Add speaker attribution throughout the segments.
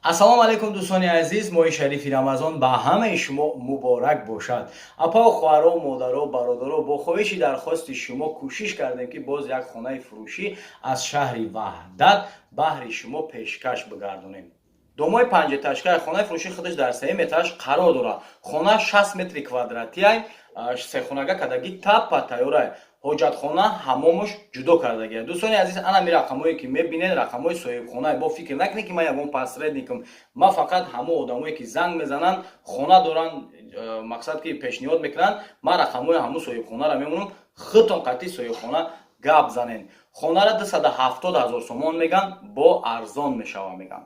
Speaker 1: Ассалому алайкум, дӯстони азиз! Моҳи шарифи Рамазон ба ҳамаи шумо муборак бошад. Апау, хоҳаро, модаро, бародаро, бо хоҳиши дархости шумо кӯшиш кардем, ки боз як хонаи фурӯшӣ аз шаҳри Ваҳдат баҳри шумо пешкаш бигардонем. Домои панҷэтажкаи хонаи фурӯшӣ худаш дар сеюм этаж қарор дорад. Хона 60 метри квадратиай, сехонага кадаги, таппа тайёрай, ҳоҷатхона, ҳамомош ҷудо кардагия. Дӯстони азиз, анами рақамое, ки мебинед, рақамҳои соҳибхона. Бо фикр накунед, ки ман ягон посредникам. Ман фақат ҳамо одамое, ки занг мезананд, хона доранд, мақсад ки пешниҳод мекунанд, ман рақамҳои ҳамун соҳибхонаро мемонам. Худтон қатъи соҳибхона гап занед. Хонара 270 ҳазор сомон меган, бо арзон мешава, меган.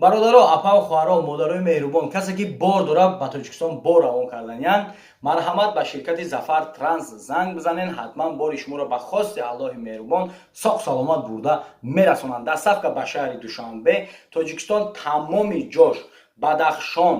Speaker 1: Бародаро, апау, хоҳаро, модарои меҳрубон, касе ки бор дора, ба Тоҷикистон бор равон карданиян, марҳамат, ба ширкати Зафар Транс занг бизанен. Ҳатман бори шуморо ба хости Аллоҳи меҳрубон соқ саломат бурда мерасонанд. Доставка ба шаҳри Душанбе, Тоҷикистон тамоми ҷош, Бадахшон,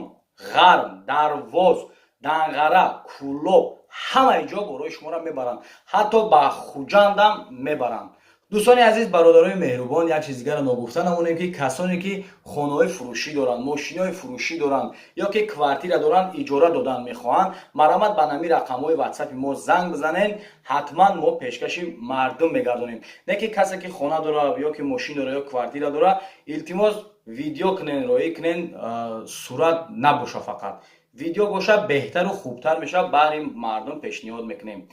Speaker 1: Ғарм, Дарвоз, Данғара, Кӯлоб, ҳамаи ҷо борои шуморо мебаранд, ҳатто ба Хуҷандам мебаранд. Дӯстони азиз, бародарои меҳрубон, як чиз дигарро ногуфта намонем, ки касоне ки хонаҳои фурӯшӣ доранд, мошинои фурӯшӣ доранд ё ки квартира доранд, иҷора додан мехоҳанд, марҳамат, ба нами рақамҳои Ватсапи мо занг бизанед. Ҳатман мо пешкаши мардум мегардонем. Не ки касе ки хона дора ё ки мошин дора ё квартира дора, илтимос, видео кунен, роӣ кунен, сурат набоша, фақат видео боша, беҳтару хубтар мешавад, баҳри мардум пешниҳод мекунем.